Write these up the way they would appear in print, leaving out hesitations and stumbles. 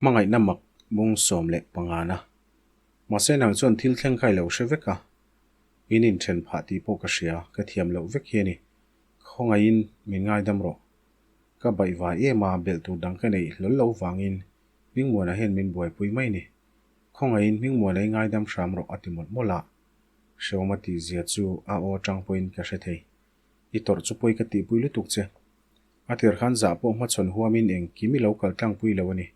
Hmangaihna mak bung 15 na. Mahse nang chuan thil thleng kha i lo hre vek a. In inthen phah tih pawh ka hria, ka thiam loh vek hi a ni. Khawngaihin min ngaidam rawh. Ka baihvai em a, belh tur dang ka neih hlawl lo vangin Hmingmuana hian min buaipui mai ni. Khawngaihin Hmingmuana i ngaidam hram rawh a ti mawlh mawlh a. Hrehawm a tihzia chu a aw atang pawhin ka hre thei. I tawrh chu pawi ka tihpui lutuk che. A tir khan zah pawh hmachhawn huamin engkim i lo kal tlangpui lo a ni.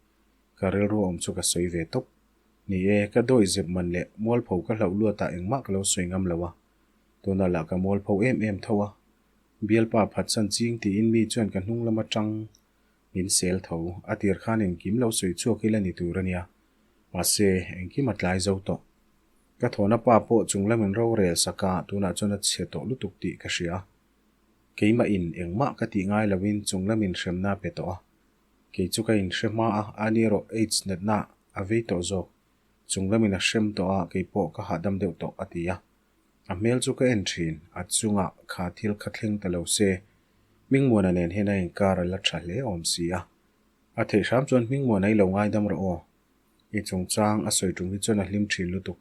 Ka rilru awm chu ka sawi ve tawp. Ni e, ka dawi zep man leh mualpho ka hlauh luatah engmah ka lo sawi ngam lo a. Tunah lah ka mualpho em em tho a. Bialpa phatsan ching tiin mi chuan ka hnung lam atang min sel tho. A tir khan engkim lo sawi chhuak ila ni tur a nia. Mahse, engkim a tlai zo tawh. Ka thawhna pa pawh chung lamin rorel sak a, tunah chuan a chhe tawh lutuk tih ka hria. Keimah in engmah ka tih ngai loin chung lamin hremna a pe tawh a. Kei chu ka inhre hma a, ani erawh AIDS natna a vei tawh zawk. Chung lamin a hrem tawh a, kei pawh ka hahdam deuh tawh, a ti a. A hmel chu ka en thin, a chungah kha thil kha thleng ta lo se, Hmingmuana nen hian a inkar a la tha hle awm si a. A theih hram chuan Hmingmuana i lo ngaidam rawh aw. I chungchang a sawi tum hi chuan a hlim thin lutuk.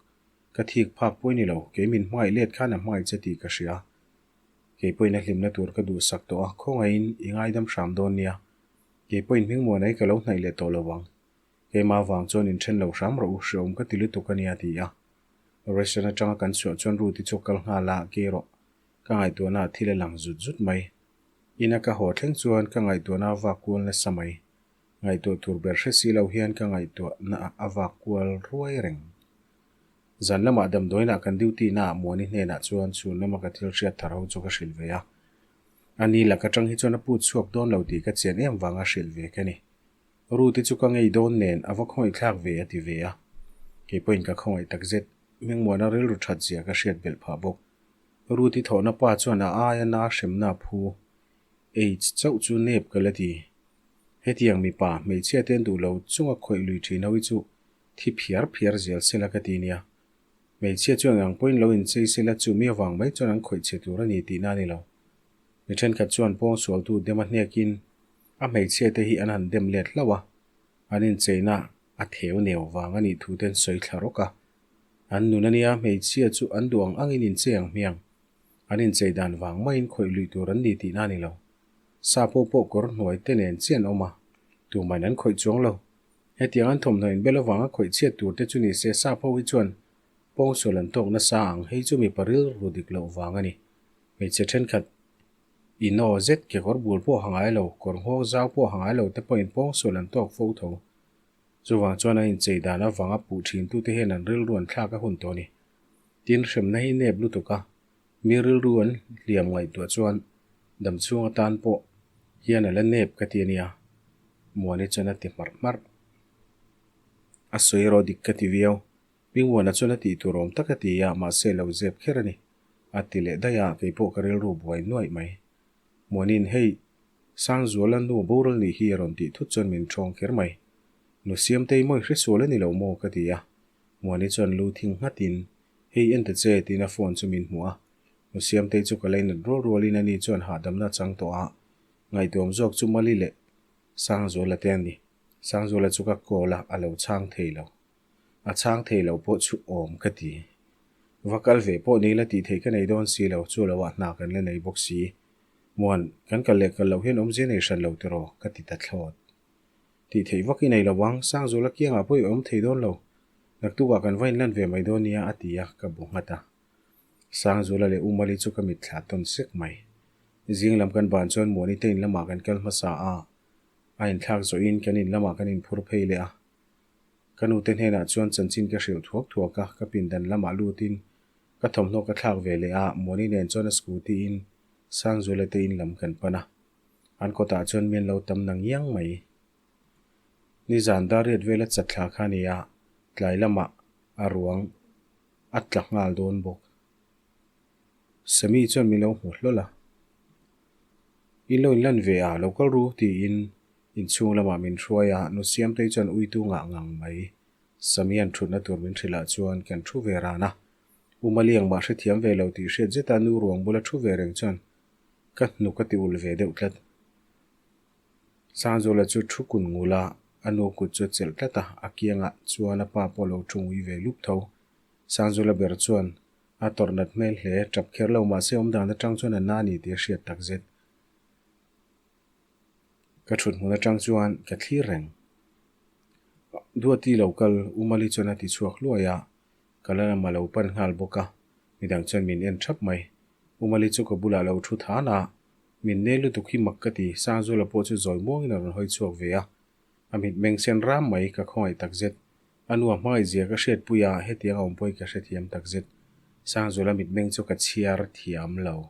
Ka thik phak pawh i ni lo, kei min hmangaih let khan a hmangaih che tih ka hria. Kei pawhin a hlimna tur ka duhsak tawh a, khawngaihin i ngaidam hram dawn nia. Kei pawhin Hmingmuana hi ka lo hnaih leh tawh lo ang. Keimah vang chuan inthen lo hram rawh u, hreawm ka ti lutuk a nia ti a. Restaurant atanga kan chhuah chuan Ruth-i chu kal nghal a, kei erawh ka ngaihtuahna ah thil a lang zut zut mai. Ina ka haw thleng chuan ka ngaihtuahna a vak kual nasa mai. Ngaihtuah tur ber hre si lo hian ka ngaihtuahna ah a vak kual ruai reng. Zan lamah damdawiinah kan duty naah Muani hnenah chuan chhun lama ka thil hriat thar ho chu ka hrilh ve a. A ni lak atang hi chuan a put chhuak dawn lo tih ka chian em vanga hrilh ve ka ni. Ruth-i chu ka ngei dawn nen a va khawngaihthlak ve a ti ve a. Kei pawhin ka khawngaih takzet, Hmingmuana rilru that zia ka hriat belh phah bawk. Ruth-i thawhna pa chuan a aia na hremna a phu. AIDS chauh chu nep ka la ti. Hetiang mipa, hmeichhia te an duh lo chunga khawih lui thin ho hi chu thi phiar phiar zel sela ka ti nia. Hmeichhia chu engang pawhin lo inchei sela chu mi avang mai chuan an khawih chhe tur a ni tihna a ni lo. Mi thenkhat chuan pawngsualtu dem a hnekin a hmeichhia te hi an han dem let hlauh a, an incheina a theu neu vang a nih thu te an sawi thla rawk a. An nun a nia, hmeichhia chu an duh ang angin inchei ang hmiang. An inchei dan vang maiin khawih luih tur an ni tihna a ni lo. Sa pawh pawh kawr hnuai te nen chiah an awm a, tumahin an khawih chuang lo. Hetiang an thawmhnaw inbel avanga khawih chhiat tur te chu ni se sap ho hi chuan pawngsual an tawk nasa ang, hei chu mipa rilru dik loh vang a ni. Hmeichhe thenkhat inaw zet kekawr bul pawh ha ngai lo, kawr nghawk zau pawh ha ngai lo te pawhin pawngsual an tawk fo tho. Chuvang chuan an inchei dan avanga puh thin tute hian an rilru an thlak a hun tawh a ni. Tin, hremna hi nep lutuk a, mi rilru an hliam ngaihtuah chuan damchhung atan pawh hian a la nep ka ti a nia, Muani chuan a ti hmarh hmarh. A sawi erawh dik ka ti viau. Hmingmuana chuan a tih tur awm tak a ti a, mahse lo zep kher a ni. A ti leh daih a, kei pawh ka rilru buai nuaih mai. Muani'n hei, Sangzuala nu boral nih hi a rawn tih thut chuan min ṭhawng kher mai. Nu Siamtei mawi hresual a ni lo maw ka ti a. Muani chuan lu thing nghatin, Hei en ta che tiin a phone chu min hmuh a. Nu Siamtei chu ka leinat rual rualin ani chuan hahdamna a chang tawh a. Ngaihtuam zawk chu Mali leh Sangzuala te a ni. Sangzuala chu ka call a, a lo chhang thei lo. A chhang thei lo pawh chu awm ka ti. Va kal ve pawh ni la tih theih ka nei dawn si lo, chu lo ah hna kan la nei bawk si. Muan, kan kal leh kal loh hian awmzia nei hran lo tiraw? ka ti ta thlawt. Tih theih vak i nei lo ang, Sangzuala kiangah pawh i awm thei dawn lo. Naktukah kan va inlan ve mai dawn nia a ti a, ka bu nghat a. Sangzuala leh U Mali chu ka mitthla tawn sek mai. Zing lam kan ban chuan Muani te in lamah kan kal hmasa a, a inthlak zawhin kan in lamah kan inphur phei leh a. Ka nute hnenah chuan chanchin ka hrilh thuak thuak a, ka pindan lamah lutin ka thawmhnaw ka thlak ve leh a, Muani nen chuan a scooty in Sangzuala te in lam kan pan a. An kawtah chuan mian lo tam na ngiang mai. Nizan dar riat vela chat thla kha a ni a, tlai lamah a ruang a tla nghal dawn bawk. Sami chuan min lo hmu hlawl a. In lo inlan ve a, lo kal ru tiin inchhung lamah min hruai a, nu Siamtei chuan uitu ngah ngang mai. Samian thutna tur min hrilh ah chuan kan thu ve ran a. U Maliang mah hrethiam ve lo tih hriat zeta nu ruang bula thu ve reng chuan Ka hnuk a ti ulh ve deuh tlat. Sangzuala chu thu kun ngul a, A nu kut chu a chelh tlat a, a kiangah chuan a pa pawh a lo thu ngui ve lup tho. Sangzula ber chuan a tawrh nat hmel hle, tap kher lo mahse awmdan atang chuan a na a ni tih a hriat takzet. Ka thut hmun atang chuan ka thlir reng. Duati lo kal, U Mali chuan a ti chhuak hluai a, ka la lam a lo pan nghal bawk a, midang chuan min en thap mai. U Mali chu ka bulah lo thu than a, min nel lutuk hi mak ka ti, Sangzula pawh chu zawi muangin a rawn hawi chhuak ve a, a mitmeng sen ram mai ka khawngaih takzet. A nu a hmangaihzia ka hriatpui a, hetiang a awm pawhin ka hrethiam takzet. Sangzula mitmeng chu ka chhiar thiam lo.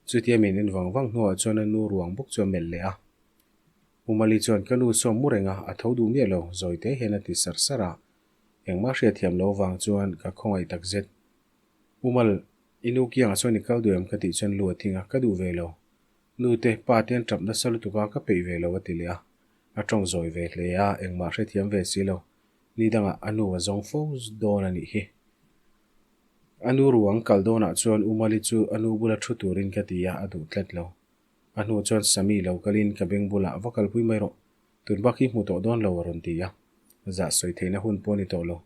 Chutia min en vang vang hnuah chuan a nu ruang bawk chu a melh leh a. U Mali chuan ka nu sawm mu reng a, a tho duh miah lo, zawi te hian a ti sar sar a. Engmah hriatthiam lo vang chuan ka khawngaih tak zet. U Mal, i nu kiangah chuan i kal duh em ka tih chuan lu a thing a, ka duh ve lo. Nu te, pa te an tap nasa lutuk a, ka peih ve lo a ti leh a. A tawng zawi ve hle a, engmah hrethiam ve si lo. Ni dangah a nu a zawng fo dawn a nih hi. A nu ruang kal dawnah chuan U Mali chu a nu bula thu turin ka ti a, a duh tlat lo. A hnu chuan Sami lo kalin ka beng bulah va kalpui mai rawh, tun bak hi hmu tawh dawn lo a rawn ti a. Zah sawi theihna hun pawh a ni tawh lo.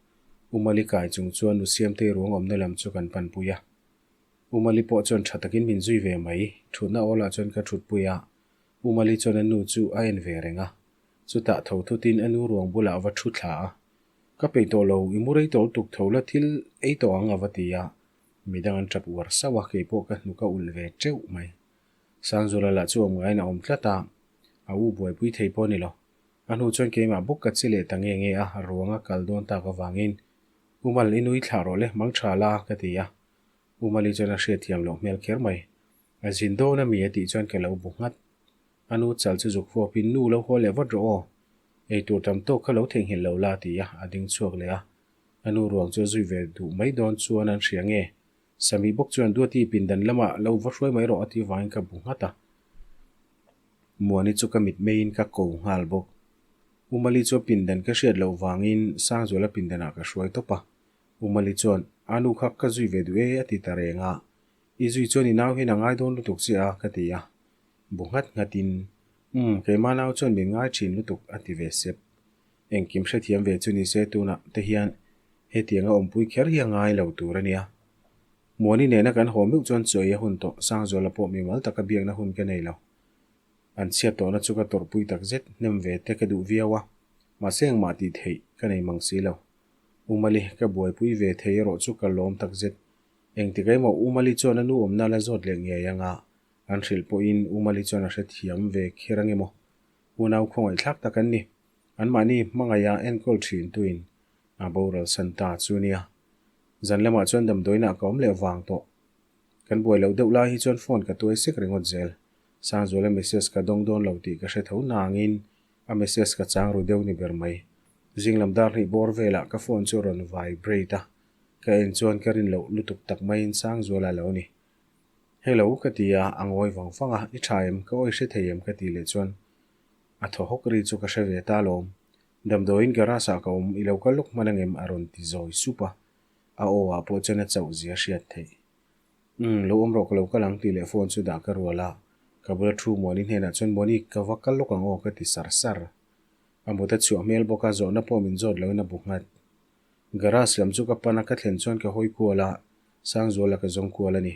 U Mali kai chung chuan nu Siamtei ruang awmna lam chu kan panpui a. U Mali pawh chuan tha takin min zui ve mai. Thutna awlah chuan ka thutpui a, U Mali chuan a nu chu a en ve reng a. Chutah tho thutin a nu ruang bulah va thu thla a. Ka peih tawh lo, i mu rei tawh lutuk tho la thil ei tawh ang a va ti a, midang an tap uar sauh a, keipawh ka hnuk a ulh ve teuh mai. Sangzula lah chu awm ngaiin a awm tlat a, a u buaipui thei pawh a ni lo. A hnu chuan keimah bawk ka che leh ta nge nge a, ruang a kal dawn tak avangin, U Mal, i nui thlah rawh le, mang tha la, ka ti a. U Mali chuan a hriatthiam loh hmel kher mai. A zin dawn a mi a tih chuan ka lo bu nghat. A nu chal chu zuk fawpin, Nu lo haw leh vat rawh aw. Ei tur tam tawk kha lo theihnghilh lo la, ti a, a ding chhuak leh a. A nu ruang chu a zui ve duh mai dawn chuan an hria nge? Sami bawk chuan Duati pindan lamah lo va hruai mai rawh a ti vangin ka bu nghat a. Muani chu ka mit meiin ka ko nghal bawk. U Mali chu a pindan ka hriat loh vangin Sangzuala pindanah ka hruai tawp a. U Mali chuan, A nu kha ka zui ve duh e a ti ta reng a. I zui chuan i nau hian a ngai dawn lutuk che a, ka ti a. Bu nghat nghatin, Umm, keimah nau chuan min ngai thin lutuk, a ti ve sep. Engkim hrethiam ve chu nise tunah te hian hetianga awmpui kher hi a ngai lo tur a nia. Muani nena kan haw meuh chuan chawi a hun tawh, Sangzuala pawh mimal taka biakna hun ka nei lo. An chhiat tawhna chu ka tawrhpui takzet, hnem ve te ka duh viau a, mahse engmah tih theih ka nei mang si lo. U Mali, ka buaipui ve thei erawh chu ka lawm takzet. Engtik emaw U Mali chuan a nu awmna la zawt leh ngei anga An hrilh pawhin U Mali chuan a hrethiam ve kher ange maw? Unau khawngaihthlak tak an ni. Anmahni hmangaiha enkawl thin tuin a boral san ta chu nia. Zan lamah chuan damdawiinah ka awm leh vang tawh. Kan buai loh deuh lai hi chuan phone ka tuai sek ringawt zel. Sangzuala message ka dawng dawn lo tih ka hre tho nangin a message ka chang ru deuh ni ber mai. Zing lam dar hnih bawr velah ka phone chu a rawn vibrate a, ka en chuan ka rin loh lutuk tak maiin Sangzuala a lo ni. Hello ka ti a, a ngawi vang vang a, i tha em, ka awi hre thei em ka tih leh chuan a thaw hawk ri chu ka hre ve ta alawm. Damdawiin garage ah ka awm, i lo kal lawk hman angem a rawn ti zawi sup a, a aw ah pawh chuan a chauh zia hriat theih. Umm, lo awm rawh ka lo kal ang tih leh phone chu dah ka rual a, ka bula thu Muani hnenah chuan Muani ka va kal lawk ang aw ka ti sar sar. A mut a chhuah hmel bawk a, zawhna pawh min zawt loin a bu nghat. Garage lam chu ka pan a, ka thlen chuan ka hawi kual a, Sangzuala ka zawng kual a ni.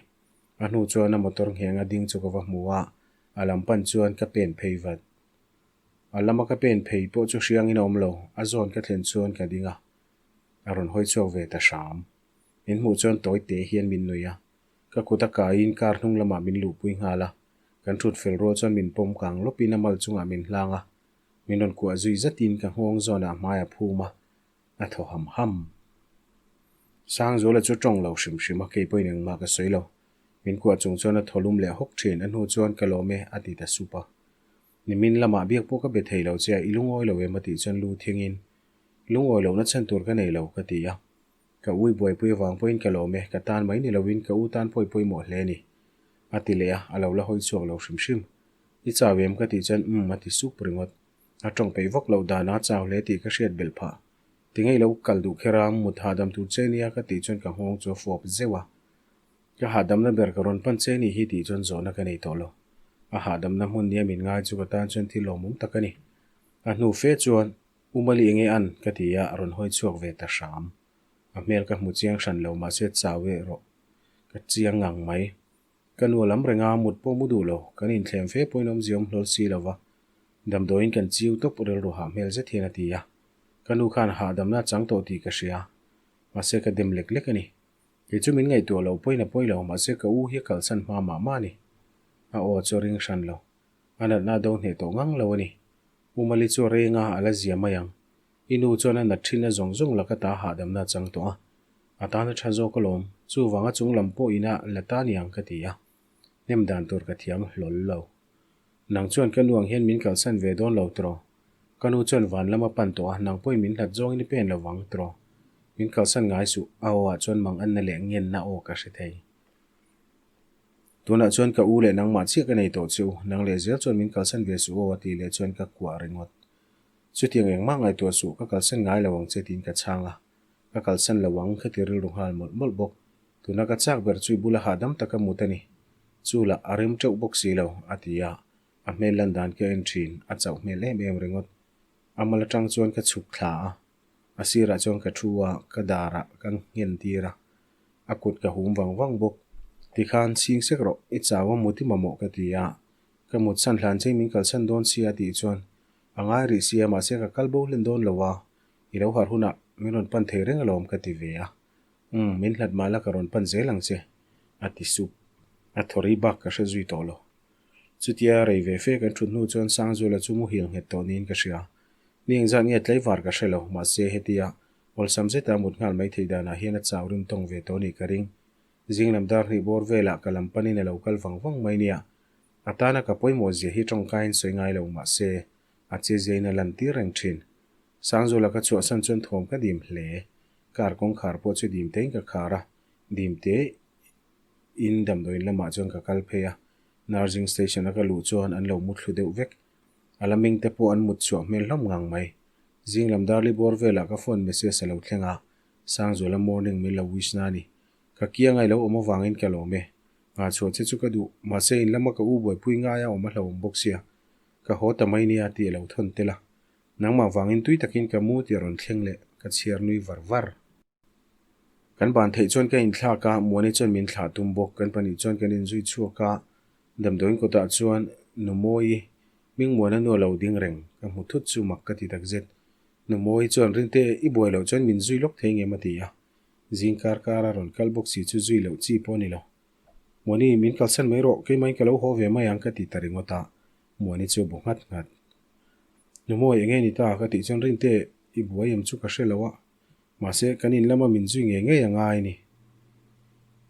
A hnu chuan a motor ngheng a ding chu ka va hmu a, a lam pan chuan ka pen phei vat. A lama ka pen phei pawh chu hriangin a awm lo, a zawn ka thlen chuan ka ding a, a rawn hawi chhuak ve ta hram. Min hmuh chuan tawi te hian min nui a, ka kut a kaiin car hnung lamah min luhpui nghal a, kan thut fel rual chuan min pawm kang lawpin a mal chungah min hlang a, min rawn kuah zui zatin ka nghawng zawnah hmai a phum a, A thaw ham ham. Sangzuala chu tawng lo hrim hrim a, kei pawhin engmah ka sawi lo. Min kuah chung chuan a thaw lum leh hawk thin, a hnu chuan ka lawm e a ti ta sup a. Nimin lamah biak pawh ka be thei lo che a, i lungawi lo em a tih chuan lu thingin, Lungawi lohna chhan tur ka nei lo ka ti a. Ka ui buaipui avang pawhin ka lawm e, ka tan mai ni loin ka u tan pawh i pawimawh hle a ni. A ti leh a, a lo la hawi chhuak lo hrim hrim. I chau em ka tih chuan umm a ti sup ringawt. A tawng peih vak loh dan a chau hle tih ka hriat belh phah. Ti ngei lo kal duh kher a, mut hahdam tur che nia ka tih chuan ka nghawng chu a fawp zeuh a. Ka hahdamna ber ka rawn pan che ni hi tih chuan zawhna ka nei tawh lo. A hahdamna hmun nia min ngai chu ka tan chuan thil lawmawm tak a ni. A hnu fe chuan. U Mali enge an? ka ti a, a rawn hawi chhuak ve ta hram. A hmel ka hmu chiang hran lo mahse chau erawh ka chiang ngang mai. Ka nu a lam reng a, mut pawh mu duh lo, kan inthlem fe pawhin awmzia awm hlawl si lo va, damdawiin kan chiu tawp rilru hah hmel zet hian a ti a. Ka nu khan hahdamna a chang tawh tih ka hria, mahse ka dem lek lek a ni. Kei chu min ngaihtuah loh pawhin a pawi lo, mahse ka u hi a kalsan hma mah mah a ni. A aw chu a ring hran lo. A natna a do hneh tawh ngang lo a ni. U Mali chu a reng a, a la zia mai ang. I nu chuan a nat thinna zawng zawng laka ta hahdamna a chang tawh a. A tan a tha zawk alawm, chuvang a chung lam pawh ina la ta niang ka ti a. Hnem dan tur ka thiam hlawl lo. Nang chuan ka nu ang hian min kalsan ve dawn lo tiraw? Ka nu chuan van lam a pan tawh a, nang pawhin min hlat zawngin i pen lo vang tiraw? Min kalsan ngai suh, a aw ah chuan mang anna leh ngenna aw ka hre thei. Tunah chuan ka u leh nangmah chiah ka nei tawh che u, nang leh zel chuan min kalsan ve suh aw a tih leh chuan ka kuah ringawt. Chutiang engmah ngaihtuah suh, ka kalsan ngai lo ang che tiin ka chhang a. Ka kalsan lo ang ka ti rilru nghal mawlh mawlh bawk. Tuna ka chak ber chu i bula hahdam taka mut a ni. Chu lah a rem teuh bawk si lo, a ti a. A hmel lan dan ka en thin, a chauh hmel em em ringawt. A mal atang chuan ka chhuk thla a. A sirah chuan ka thu a, ka darah ka nghen tir a. A kut ka hum vang vang bawk. Tikhan chhing sek rawh, i chau a mut i mamawh ka ti a. Ka mut san hlan chei min kalsan dawn sia tih chuan a ngai rih sia mahse ka kal bo hlen dawn lo a, i lo harh hunah min rawn pan thei reng alawm ka ti ve a. Umm, min hlat mah la ka rawn pan zel ang che, a ti sup. A thaw rei bak ka hre zui tawh lo. Chutia rei ve fe kan thut hnu chuan Sangzuala chu muhil nghet tawh niin ka hria. Ni engzat nge tlaivar ka hre lo, mahse hetia awlsam zeta mut nghal mai theih danah hian a chau rim tawng ve tawh nih ka ring. Zing lam dar hnih bawr velah ka lam panin a lo kal vang vang mai nia. A tana ka pawimawh zia hi tawngkaiin sawi ngai lo mahse a che ziain a lan tir reng thin. Sangzula ka chhuahsan chuan thawm ka dim hle. Car kawngkhar pawh chu dim tein ka khar a, dim te in damdawiin lamah chuan ka kal phei a. Nursing station a ka luh chuan an lo muthlu deuh vek. A la ming te pawh an mut chhuah hmel hlawm ngang mai. Zing lam darli bawr velah ka phone message a lo thleng a, Sangzula morning min lo wish na a ni. Ka kianga i lo awm avangin ka lawm e. Nghah chhuah che chu ka duh, mahse in lama ka u buaipui ngaia awm a hlauhawm bawk sia. Ka haw ta mai nia tih a lo thawn tel a. Nangmah vangin tui takin ka mu tih a rawn thleng leh ka chhiar nui var var. Kan ban theih chuan ka inthlak a, Muani chuan min thlah tum bawk. Kan pahnih chuan kan inzui chhuak a, damdawiin kawtah chuan Nu Mawi, Hmingmuana nu a lo ding reng. Ka hmu thut chu mak ka ti takzet. Nu Mawi chuan Rinte, i buai loh chuan min zui lawk thei ngem a ti a. Zing kar kar a rawn kal bawk si chu zui loh chi pawh a ni lo. Muani, min kalsan mai rawh, keimahin ka lo haw ve mai ang ka ti ta ringawt a, Muani chu a bu nghat nghat. Nu Mawi, enge ni ta? ka tih chuan Rinte, i buai em chu ka hre lo a, mahse kan in lama min zui ngei ngei a ngai ni.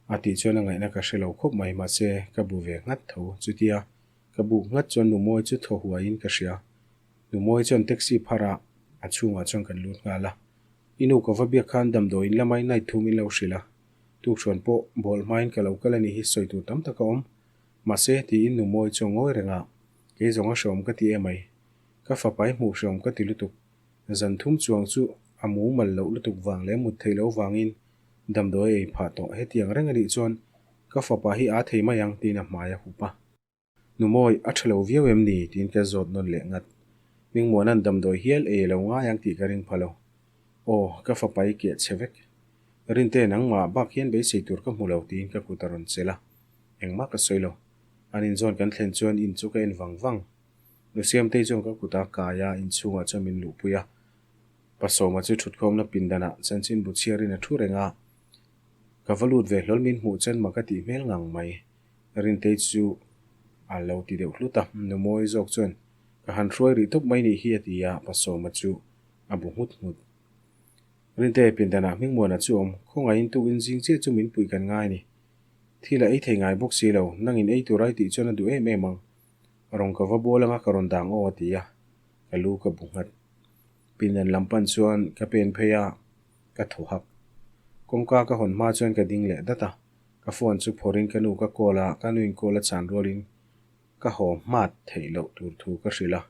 A tih chuan a ngaihna ka hre lo khawp mai, mahse ka bu ve nghat tho. Chutia ka buk nghat chuan Nu Mawi chu thaw huaiin ka hria. Nu Mawi chuan taxi phar a, a chhungah chuan kan lut nghal a. I nu ka va biak khan damdawiin lamai night thum in lo hrilh a, tukhruan pawh bawl hmain ka lo kal a nih hi sawi tur tam tak a awm. Mahse, tiin nu Mawi chu a ngawi reng a, kei zawng a hreawm ka ti em ai. Ka fapai hmuh hreawm ka ti lutuk. Zan thum chuang chu a mumal loh lutuk vang leh mut theih loh vangin damdawi a ei phah tawh. Hetiang reng a nih chuan ka fapa hi aa thei mai ang tiin a hmai a hup a. Nu Mawi, a tha lo viau em ni? tiin ka zawt nawn leh ngat. Hmingmuana'n damdawi hial ei a lo ngai ang tih ka ring pha lo. Aw, ka fapa i keh chhe vek. Rinte, nangmah bak hian beisei tur ka hmu lo tiin ka kut a rawn chelh a. Engmah ka sawi lo. An inzawn kan thlen chuan in chu ka en vang vang. Nu Siamtei chuan ka kut a kai a, inchhungah chuan min luhpui a. Pasawma chu thutkhawmna pindanah chanchinbu chhiarin a thu reng a. Ka va lut ve hlawl min hmuh chuan mak a tih hmel ngang mai. Rintei chu a lo ti deuh hlut a, nu Mawi zawk chuan ka han hruai rih tawp mai nih hi a ti a, Pasawma chu a bu nghut nghut. Rintei pindanah Hmingmuana chu awm, khawngaihin tukin zing chiah chu min puih kan ngai a ni. Thil a ei thei ngai bawk si lo, nangin ei tur ai tih chuan a duh em em ang. Rawng ka va bual anga ka rawn dang aw a ti a, ka lu ka bu nghat. Pindan lam pan chuan ka pen phei a, ka thaw hak. Kawngka ka hawn hma chuan ka ding leh dat a, Ka phone chu phawrhin ka nu ka call a, ka nuin call a chan rualin ka haw hmat theih loh tur thu ka hrilh a,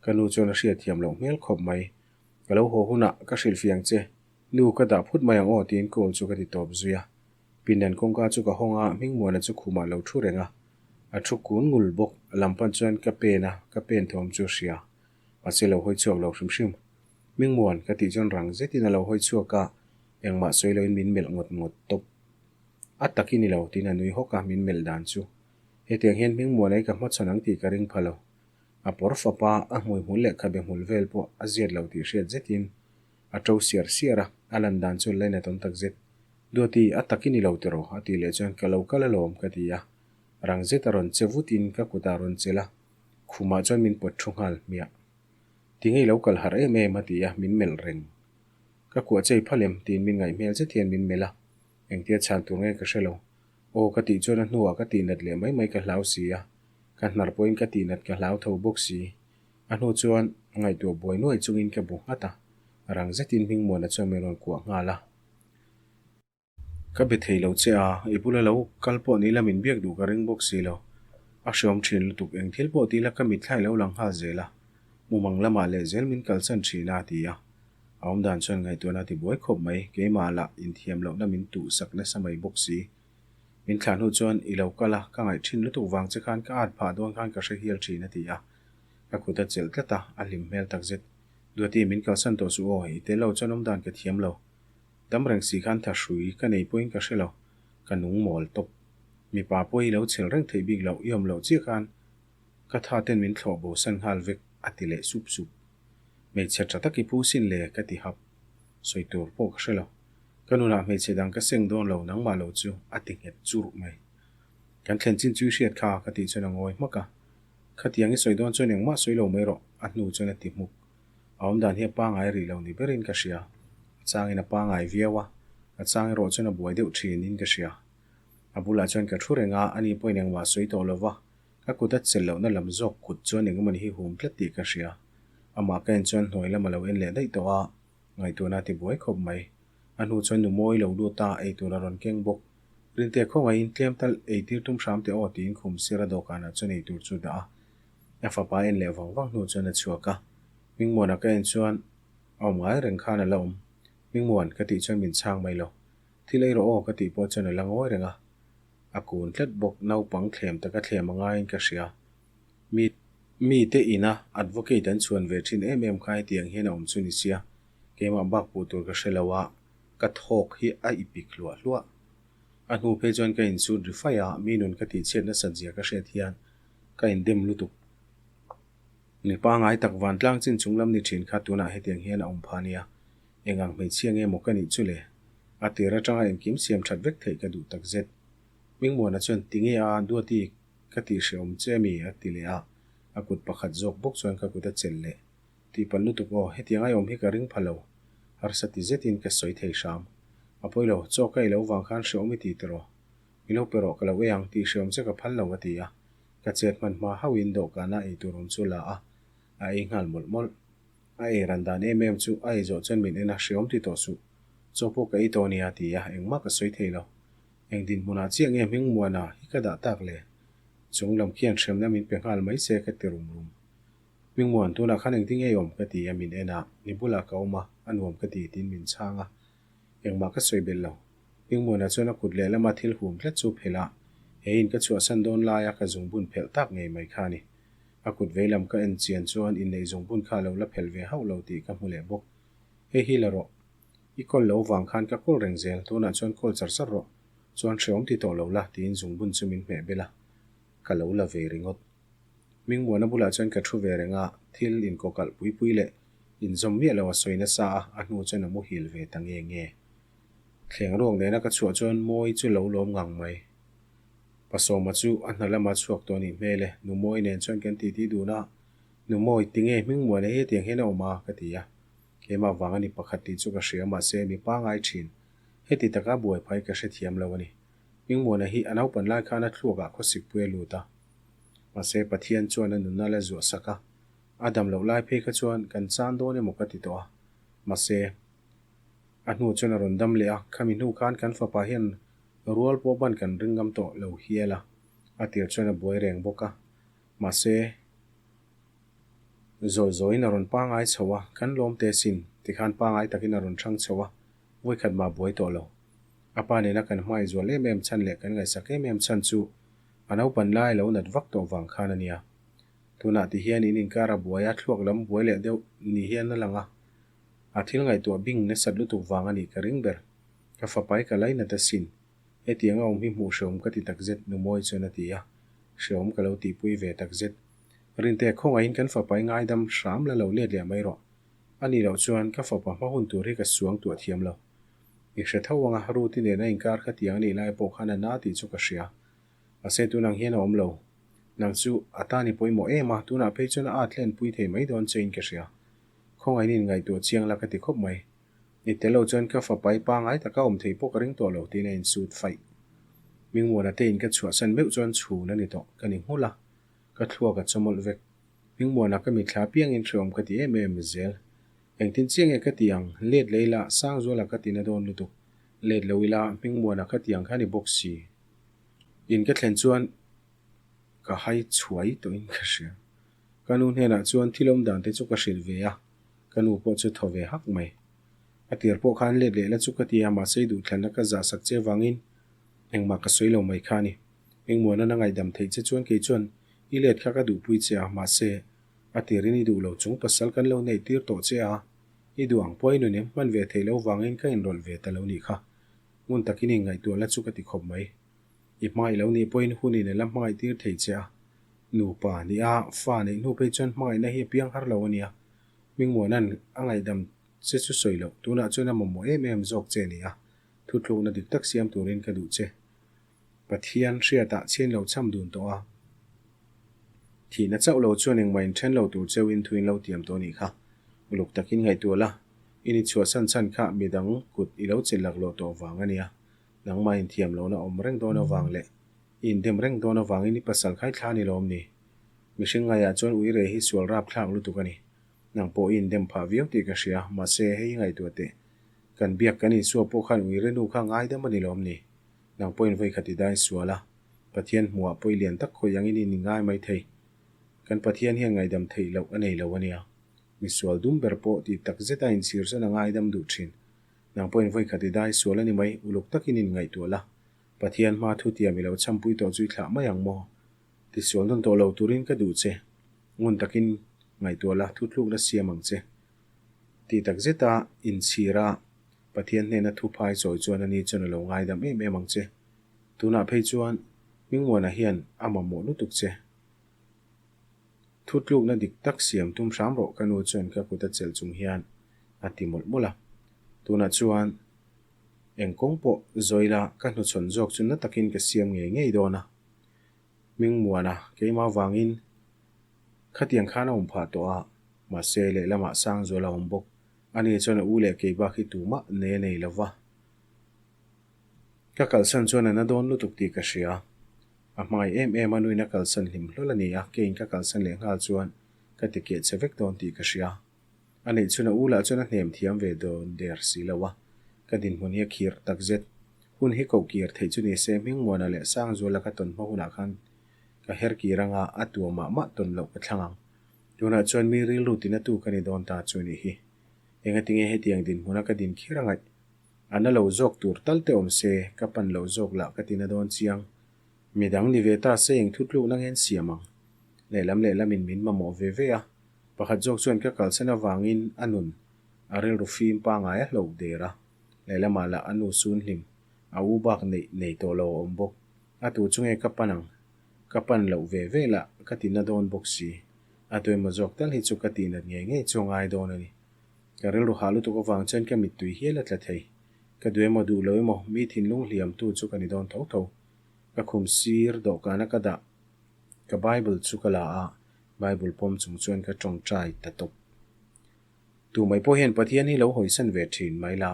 ka nu chuan a hriatthiam loh hmel khawp mai. Ka lo haw hunah ka hrilh fiang che, nu ka dah phut mai ang aw tiin call chu ka ti tawp zui a. Pindan kawngka chu ka hawng a, Hmingmuana chu khumah lo thu reng a, a thu kun ngul bawk, a lam pan chuan ka pen a, ka pen thawm chu a hria, mahse lo hawi chhuak lo hrim hrim. Hmingmuan, ka tih chuan rang zetin a lo hawi chhuak a, engmah sawi loin min melh ngawt ngawt tawp. A tak i ni lo, tiin a nui hawk a, min melh dan chu. Hetiang hian Hmingmuana hi ka hmachhawn ang tih ka ring pha lo. A pawr fap a, a hmuihmul leh khabe hmul vel pawh a ziat lo tih hriat zetin a to siar siar a, a lan dan chu lainat awm tak zet. Duati, a tak i ni lo tiraw? a tih leh chuan ka lo kal alawm ka ti a. Rang zet a rawn che vutin ka kutah a rawn chelh a, khumah chuan min pawt thu nghal hmiah. Tinge i lo kal harh em em? a ti a, min melh reng. Ka kuah chei phal em? tiin min ngaih hmel zet hian min melh a, engtia chhan tur nge ka hre lo. Aw ka tih chuan a hnuah ka tihnat leh mai mai ka hlau si a, ka hnar pawhin ka tihnat ka hlau tho bawk si. A hnu chuan ngaihtuah buai nuai chungin ka bu nghat a, rang zetin Hmingmuana chuan min rawn kuah nghal a. Ka be thei lo che a, i bula lo kal pawh ni la min biak duh ka ring bawk si lo. A hreawm thin lutuk, eng thil pawh ti la ka mitthlai lo lang nghal zel a, mumang lamah leh zel min kalsan thin a, ti a. A awmdan chuan ngaihtuahna a ti buai khawp mai, keimah lah inthiam lohna min tuhsak nasa mai bawk si. Min thlah hnu chuan i lo kal a, ka ngaih thin lutuk vang che khan ka at phah dawn khan ka hre hial thin a ti a. Ka kut a chelh tlat a, a hlim hmel takzet. Duati, min kalsan tawh suh aw, i tel lo chuan awmdan ka thiam lo. Dam reng si khan tha hrui ka nei pawhin ka hre lo, ka nung mawl tawp. Mipa pawh hi lo chhel reng theih bik loh, i awm loh chiah khan ka tha ten min thlawh bo san nghal vek a ti leh sup sup. Hmeichhe tha tak i phu sin le ka ti hap. Sawi tur pawh ka hre lo. Ka nunah hmeichhe dang ka seng dawn lo nangmah lo chu a ti nghet churh mai. Kan thlen chin chu i hriat kha ka tih chuan a ngawi hmak a. Khatiang i sawi dawn chuan engmah sawi lo mai rawh a hnu chuan a ti hmuk. A awmdan hi a pangai rih lo ni berin ka hria. A changin a pangai viau a, a chang erawh chuan a buai deuh thinin ka hria. A bulah chuan ka thu reng a, ani pawhin engmah sawi tawh lo va, ka kut a chelh lohna lam zawk kut chuan engemawni hi hum tlat tih ka hria. Amah ka en chuan hnuai lam a lo en leh daih tawh a, ngaihtuahna a ti buai khawp mai. A hnu chuan nu mawi lo lut a, eitur a rawn keng bawk. Rinte khawngaihin tlem tal eitir tum hram teh aw tiin khum sira dawhkanah chuan eitur chu dah a. A fapa en leh vang vang hnu chuan a chhuak a, Hmingmuana ka en chuan a awm ngai reng khan a la awm. Hmingmuan ka tih chuan min chhang mai lo. Thil ei rawh aw ka tih pawh chuan a la ngawi reng a. A kun tlat bawk, naupang thlem taka thlem a ngaiin ka hria. Mi mite ina advocate an chhuan ve thin em em kha hetiang hian a awm chu ni sia, keimah bak puh tur ka hre lo a, ka thawk hi a ipik hluah hluah. A hnu phei chuan ka insut ri faih a, mi nun ka tihchhiat nasat zia ka hriat hian Ka indem lutuk. Mi pangai tak vantlang chin chung lam ni thin kha tunah hetiang hian a awm pha nia. Eng ang hmeichhia nge maw ka nih chu le? A tir atanga engkim siam that vek theih ka duh tak zet. Hmingmuana chuan tinge a Duati ka tih hrehawm che mi a ti leh a, a kut pakhat zawk bawk chuan ka kut a chelh leh. Tihpalh lutuk aw, hetiang ai awm hi ka ring pha lo. Harsa ti zetin ka sawi thei hram. A pawi lo, chaw ka ei lo vang khan hrehawm i ti tiraw? I lo pe rawh ka lo ei ang tih hreawm che ka phal lo a ti a, ka chet hman hma hauhin dawhkana ei tur awm chu la a, a ei nghal mawlh mawlh. A ei ran dan em em chu a ei zawh chuan min en a, hreawm ti tawh suh. Chaw pawh ka ei tawh nia a ti a, engmah ka sawi thei lo. Eng dinhmunah chiah nge Hmingmuana hi ka dah tak le? Chung lam khian hremna min pe nghal mai se ka ti rum rum. Hmingmuan, tunah khan engtin nge i awm? ka ti a, min en a, ni bulah ka awm a, a nuam ka ti tiin min chhang a. Engmah ka sawi belh lo. Hmingmuana chuan a kut lehlama thil hum tlat chu phelh a, he in ka chhuahsan dawn laia ka zungbun phelh tak ngei mai kha a ni. A kut veilam ka en chian chuan inneih zungbun kha a lo la phelh ve hauh lo tih ka hmu leh bawk. Hei hi la rawh. I kawl lo vang khan ka kawl reng zel, tunah chuan kawl char char rawh. Chuan hreawm ti tawh lo la, tiin zungbun chu min hmeh bel a. Ka lo la ve ringawt. Hmingmuana bulah chuan ka thu ve reng a, thil inkawkalh pui pui leh inzawm miah lo a sawi nasa a, a hnu chuan a muhil ve ta nge nge. Thleng ruak nena ka chhuah chuan Mawi chu lo lawm ngang mai. Pasawma chu a hna lama chhuak tawh nih hmel e, Nu Mawi nen chuan kan titi dun a, Nu Mawi, tinge Hmingmuana hi hetiang hian a awm a? ka ti a. Keimah vang a ni pakhat tih chu ka hria mahse mi pangai thin. Heti taka buaiphai ka hrethiam lo a ni. Hmingmuana hi a naupan lai khan a thluakah khawsikpui a lut a. Mahse Pathian chuan a nunna la zuah sak a, a dam loh lai phei kha chuan kan chan dawn emaw ka ti tawh a. Mahse, a hnu chuan a rawn dam leh a, khami hnu khan kan fapa hian rual pawh ban kan ring ngam tawh lo hial a, a tir chuan a buai reng bawk a. Mahse, zawi zawiin a rawn pangai chho a, kan lawm te sin, tikhan pangai takin a rawn hrang chho a, vawikhat mah buai tawh lo. A pa nena kan hmai zual em em chhan leh kan ngaihsak em em chhan chu A naupan lai lo nat vak tawh vang khan a nia. Tunah ti hian in inkar a buai a, thluak lam buai leh deuh ni hian a lang a. A thil ngaihtuah bing nasat lutuk vang a nih ka ring ber. Ka fapa hi ka lainat asin. Hetiang a awm hi hmuh hreawm ka ti takzet, Numawi chuan a ti a. Hreawm ka lo tihpui ve takzet. Rinte, khawngaihin kan fapa hi ngaidam hram la lo let leh mai rawh. A nih loh chuan ka fapa hma hun tur hi ka suang tuah thiam lo. I hre tho ang a, Ruth-i nen a inkar kha tiang a nih lai pawh khan a na tih chu ka hria. Mahse tunang hian a awm lo. Nang chu a tan i pawimawh em a, tunah phei chuan a at hlenpui thei mai dawn che in ka hria. Khawngaihin in ngaihtuah chiang la ka ti khawp mai. I tel lo chuan ka fapa i pangai taka awm thei pawh ka ring tawh lo tiin a insut faih. Hmingmuana te in ka chhuahsan meuh chuan chhun a ni tawh, ka ni nghulh a, ka thluak a chawmawlh vek. Hmingmuana ka mithla piangin hreawm ka ti em em zel. Engtin chiang nge ka ti ang, let leh ila Sangzuala ka ti na dawn lutuk. Let lo ila Hmingmuana ka ti ang kha ni bawk si. In ka thlen chuan ka hai chhuai tawhin ka hria. Ka nu hnenah chuan thil awm dan te chu ka hrilh ve a, ka nu pawh chu thaw ve hak mai. A tir pawh khan let leh la chu ka ti a, mahse i duhthlanna ka zah sak che vangin engmah ka sawi lo mai kha a ni. Engmuanan a ngaihdam theih che chuan kei chuan i let kha ka duhpui che a, mahse a tirin i duh lo chung pasal kan lo neih tir tawh che a, i duh ang pawh i nun em hman ve theih lo vangin ka inrawlh ve ta lo nih kha. Ngun takin inngaihtuah la chu ka ti khawp mai. I hmangaih lo nih pawhin hunin a la hmangaih tir thei che a. Nupa nih a, fa neih hnu phei chuan hmangaihna hi a piang har lo a nia. Hmingmuana'n a ngaihdam che chu sawi loh, tunah chuan a mamawh em em zawk che a ni a, thutlukna dik tak siam turin ka duh che. Pathian hriatah chhian lo cham dun tawh a. Thihna chauh lo chuan engmah in then lo tur cheu in thu in lo tiam tawh a nih kha. Uluk takin ngaihtuah la, i ni chhuahsan chhan kha midang kut i lo chelh laklawh tawh vang a nia. Nangmah inthiam lohna awm reng dawn avang leh i indem reng dawn avangin i pasal khai thla a ni lawm ni? Mihring ngaiah chuan uire hi sual rap thlak lutuk a ni. Nang pawh i indem phah viau tih ka hria, mahse hei i ngaihtuah teh. Kan biak kan insuak pawh khan uire nu kha ngaidam a ni lawm ni? Nang pawhin vawi khat i dai sual a, Pathian hmuhah pawh i lian tak khawih angin i ni ngai mai thei. Kan Pathian hian ngaihdam theih loh a nei lo a nia. Misual dum ber pawh tih tak zeta inchhir chuan a ngaidam duh thin. Nang pawhin vawi khat i dai sual a ni mai, uluk takin in ngaihtuah la. Pathian hma thu tiam i lo chhampui tawh chu i thlah mai ang maw? Tisual nawn tawh lo turin ka duh che. Ngun takin ngaihtuah la, thutlukna siam ang che. Tih tak zeta inchhir a, Pathian hnena thuphai chawi chuan ani chuan a lo ngaidam em em ang che. Tunah phei chuan Hmingmuana hian a mamawh lutuk che. Thutlukna dik tak siam tum hram rawh ka nu chuan ka kut a chelh chung hian a ti mawlh mawlh a. Tunah chuan eng kawng pawh zawila ka hnuchhawn zawk chu na takin ka siam ngei ngei dawn a. Hmingmuana keimah vangin khatiang khan a awm phah tawh a, mahse lehlamah Sangzuala a awm bawk. Ani chuan a u leh kei bak hi tumah nei a nei lo va. Ka kalsan chuan a na dawn lutuk tih ka hria. A hmangaih em em a nuin a kalsan hlim hlawl a ni a, keiin ka kalsan leh nghal chuan ka ti keh che vek dawn tih ka hria. A neih chhun a u lah chuan a hnem thiam ve dawn der si lo a, ka dinhmun hi a khirh tak zet. Hun hi koh kir theih chu ni se Hmingmuana leh Sangzuala ka tawn hma hunah khan ka her kir anga a tua mah mah tawn loh ka thlang ang. Tunah chuan mi rilru tinatu ka ni dawn ta chu nih hi. Engatinge hetiang dinhmuna ka din khir a ngaih? A na lo zawk tur tal te awm se, ka pan lo zawk lah ka ti na dawn chiang. Midang ni ve ta se eng thutlukna ngen siam ang. Lehlam lehlamin min mamawh ve ve a, pakhat zawk chuan ka kalsan avangin a nun a rilru fim pangai a hlauh der a, lehlamah lah a nu sun hlim, a u bak neih nei tawh lo a awm bawk. A tu chu nge ka pan ang? Ka pan loh ve ve lah ka ti na dawn bawk si. A tu emaw zawk tal hi chu ka tihnat ngei ngei chu a ngai dawn a ni. Ka rilru hah lutuk avang chuan ka mittui hial a tla thei. Ka duh emaw duh lo emaw mi thinlung hliamtu chu ka ni dawn tho tho. Ka khum sir dawhkana ka dah ka Bible chu ka la a, Bible pawm chung chuan ka tawngtai ta tawp. Tu mai pawh hian Pathian hi lo hawisan ve thin mai la.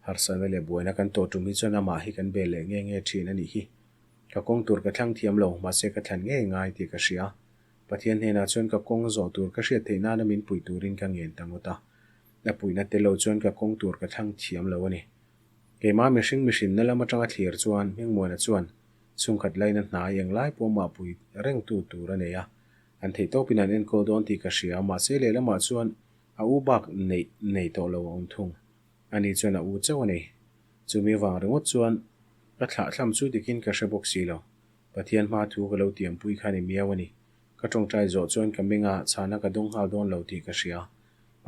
Harsatna leh buaina kan tawh tum hi chuan amah hi kan bel leh nge nge thin a nih hi. Ka kawng tur ka thlang thiam lo, mahse ka thlan ngei ngai tih ka hria. Pathian hnenah chuan ka kawng zawh tur ka hriat theih nana min puih turin ka ngen ta ngawt a. A puihna tel lo chuan ka kawng tur ka thlang thiam lo a ni. Keimah mihring mihrinna lam atanga thlir chuan Hmingmuana chuan chhungkhat laina hnai englai pawh mah pui rengtu tur a nei a. An theih tawpin an enkawl dawn tih ka hria, mahse lehlamah chuan a u bak neih nei tawh lo a awm thung. Ani chuan a u chauh a nei. Chumi vang ringawt chuan ka thlahthlam chu dikin ka hre bawk si lo. Pathian hma thu ka lo tiampui kha ni miau a ni. Ka tawngtai zawh chuan ka meng a, chhana ka dawng nghal dawn lo tih ka hria.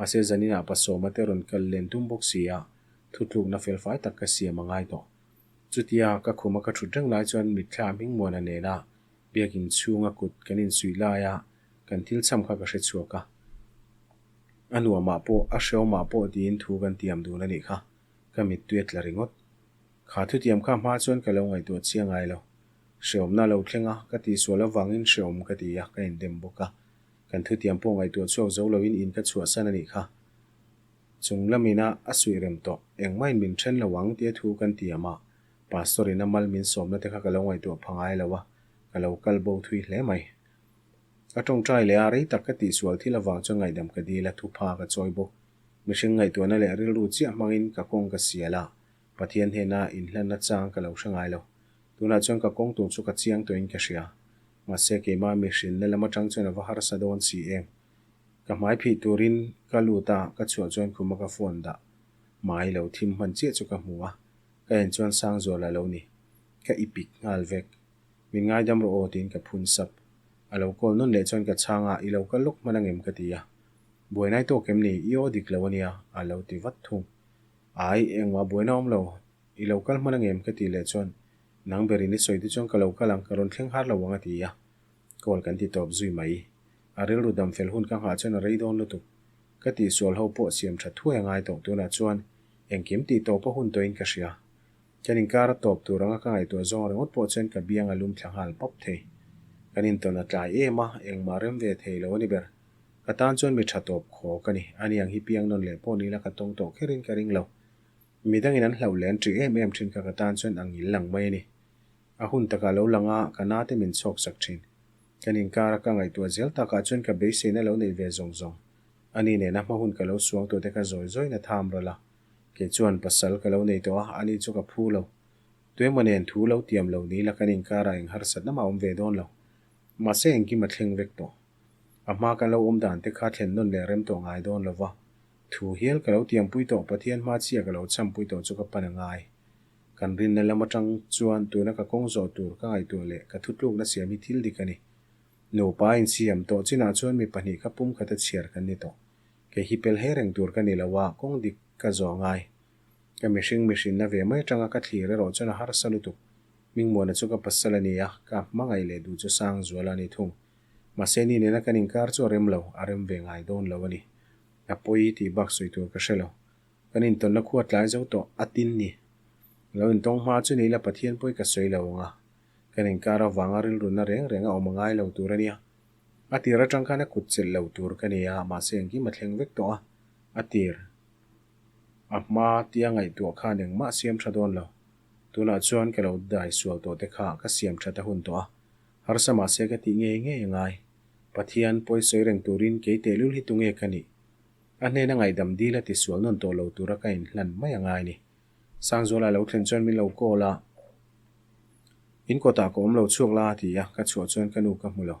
Mahse zaninah Pasawma te rawn kal len tum bawk si a, thutlukna felfai tak ka siam a ngai tawh. Chutia ka khuma ka thut reng lai chuan mitthla Hmingmuana nena biakin chhunga kut kan insuih laia kan thil cham kha ka hre chhuak a. A nuamah pawh, a hreawmah pawh tiin thu kan tiam dun a nih kha. Ka mittui a tla ringawt. Kha thutiam kha hma chuan ka lo ngaihtuah chiang ngai lo. Hreawmna lo thleng a, ka tihsual avangin hreawm ka ti a, ka indem bawk a. Kan thutiam pawh ngaihtuah chhuak zo loin in ka chhuahsan a nih kha. Chung lamina a suih rem tawh, engmahin min then lo ang tia thu kan tiam a, Pastor in a mal min sawmna te kha ka lo ngaihtuah pha ngai lo a, ka lo kal bo thui hle mai. Ka tawngtai leh a, rei tak ka tihsual thil avang chuan ngaihdam ka dil a, thupha ka chawi bawk. Mihring ngaihtuahna leh rilru chiah hmangin ka kawng ka sial a, Pathian hnena inhlanna chang ka lo hre ngai lo. Tunah chuan ka kawng tur chu ka chiang tawhin ka hria. Mahse keimah mihrinna lam atang chuan a va harsa dawn si em. Ka hmai phih turin ka lut a, ka chhuah chuan khuma ka phone dah mai lo thim hman chiah chu ka hmu a, ka en chuan Sangzuala lo ni. Ka i pik nghal vek. Min ngaidam rawh aw tiin ka phun sap. A lo call nawn leh chuan ka chhang a, i lo kal lawk hman angem ka ti a. Buainai tawk em ni, i aw dik lo ania, a lo ti vat thung. Ai, engmah buaina awm lo, i lo kal hman angem ka tih leh chuan, Nang berin i sawi te chuan ka lo kal ang, ka rawn thleng har lo ang a ti a. Call kan ti tawp zui mai. A rilru dam fel hun ka nghah chuan a rei dawn lutuk. Ka tihsual ho pawh siam tha thuai a ngai tawh tunah chuan engkim tih tawp a hun tawhin ka hria. Kan inkar a tawp tur anga ka ngaihtuah zawng ringawt pawh chuan ka biang a lum thla nghal pawp thei. Kan intawn a tlai em a, engmah rem ve thei lo a ni ber. Ka tan chuan mi tha tawp khaw ka ni. Ani ang hi piang nawn leh pawh ni la ka tawng tawh kherin ka ring lo. Midangin an hlauh leh an ṭih em em ṭhin kha ka tan chuan ang ngil lang mai a ni. A hun takah lo lang a, ka nate min chhawk sak ṭhin. Kan inkara ka ngaihtuah zel takah chuan ka beiseina lo neih ve zawng zawng. Ani nena hma hun ka lo suang tawh te kha zawi zawiin a tham rawlh a. Kei chuan pasal ka lo nei tawh a, ani chu ka phu lo. Tuemaw nen thu lo tiam lo ni la kan inkara eng harsatna mah a awm ve dawn lo. Mahse engkim a thleng vek tawh. A hma kan lo awm dan te kha thlen nawn leh rem tawh ngai dawn lo va. Thu hial ka lo tiampui tawh Pathian hma chiah ka lo chhampui tawh chu ka pan a ngai. Kan rinna lam atang chuan tuna ka kawng zawh tur ka ngaihtuah leh ka thutlukna siam hi thil dik a ni. Nupa insiam tawh chinah chuan mi pahnih kha pum khata chhiar kan ni tawh. Kei hi pel he reng tur ka ni lo a, kawng dik ka zawh a ngai. Ka mihring mihrinna ve mai atanga ka thlir erawh chuan a harsa lutuk. Hmingmuana chu ka pasal a ni a, ka hmangaih leh duh chu Sangzuala a ni thung. Mahse ni nena kan inkar chu a rem lo, a rem ve ngai dawn lo a ni. A pawi tih bak sawi tur ka hre lo. Kan intawnna khua tlai zo tawh a tin ni. Lo intawng hma chu ni ila Pathian pawi ka sawi lo ang a. Kan inkar avanga rilruna reng reng a awm a ngai lo tur a nia. A tir atang khan a kut chelh lo tur ka ni a, mahse engkim a thleng vek tawh a. A tir a hma tia ngaihtuah khan engmah siam tha dawn lo. Tunah chuan ka lo dai sual tawh te kha ka siam that a hun tawh a. Harsa mahse ka tih ngei ngei a ngai. Pathian pawi sawi reng turin kei tehlul hi tunge ka nih? A hnena ngaihdam dil a tisual nawn tawh lo tura ka inhlan mai a ngai ni. Sangzuala lo thlen chuan min lo call a, In kawtah ka awm lo chhuak la a ti a, ka chhuah chuan ka nu ka hmu lo.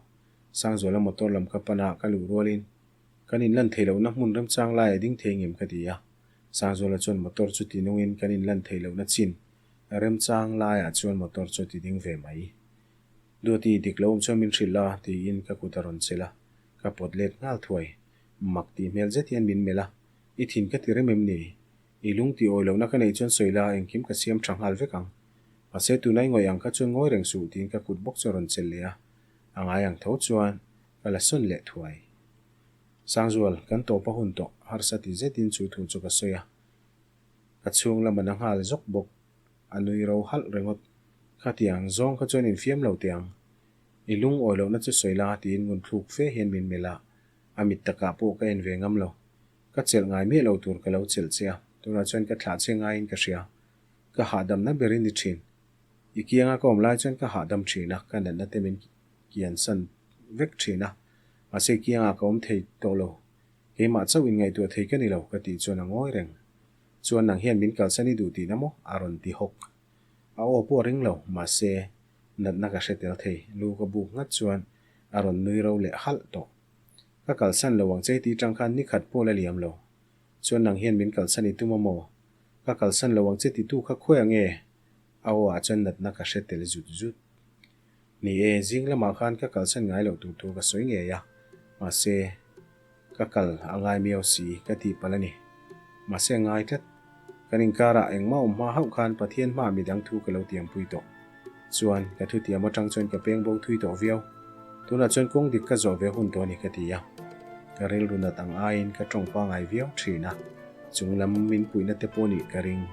Sangzuala motor lam ka pan a, ka luh rualin kan inlan thei lohna hmun remchang lai a ding thei ngem ka ti a. Sangzuala chuan motor chu ti nungin kan inlan thei lohna chin remchang laiah chuan motor chu a ti ding ve mai. Duati dik lo awm chuan min hrilh la tiin ka kut a rawn chelh a, ka pawt let nghal thuai. Mak tih hmel zet hian min melh a, I thin ka ti rem em ni? I lung tih awi lohna ka neih chuan sawi la, engkim ka siam tha nghal vek ang. Mahse tuna i ngawih ang kha chuan ngawi reng suh tiin ka kut bawk chu a rawn chelh leh a, a ngai ang tho chuan ka la sawn leh thuai. Sangzual, kan tawp a hun tawh, harsa ti zetin chu thu chu ka sawi a. Ka chhung lam a na nghal zawk bawk. A nui ro halh ringawt. Khatiang zawng kha chuan infiam lo teh ang. I lung awi lohna chu sawi la tiin ngun thluk fe hian min melh a, a mit takah pawh ka en ve ngam lo. Ka chelh ngai miah lo tur ka lo chelh che a, tunah chuan ka thlah che ngaiin ka hria. Ka hahdamna berin ni thin. I kianga ka awm lai chuan ka hahdam thin a, ka natna te min kiansan vek thin a, mahse kiangah ka awm thei tawh lo. Keimah chauh inngaihtuah thei ka ni lo ka tih chuan a ngawi reng. Chuan nang hian min kalsan i duh tihna maw? a rawn ti hawk. A aw pawh a ring lo, mahse, natna ka hre tel thei. Lu ka buk nghat chuan a rawn nui ro leh halh tawh. Ka kalsan lo ang che tih tang khan ni khat pawh la liam lo. Chuan nang hian min kalsan i tum a maw? Ka kalsan lo ang che titu kha khawi ang e? A aw ah chuan natna ka hre tel zut zut. Ni e, zing lamah khan ka kalsan ngai loh tur thu ka sawi ngei a, mahse. Ka kal a ngai miau si ka tih palh a ni. Mahse a ngai tlat. Kan inkarah engmah awm hma hauh khan Pathian hmaah midang thu ka lo tiampui tawh. Chuan, ka thutiam atang chuan ka peng bo thui tawh viau. Tunah chuan kawng dik ka zawh ve hun tawh a ni ka ti a. Ka rilru nat ang aiin ka tawng pangai viau thin a, chung lam min puihna te pawh nih ka ring.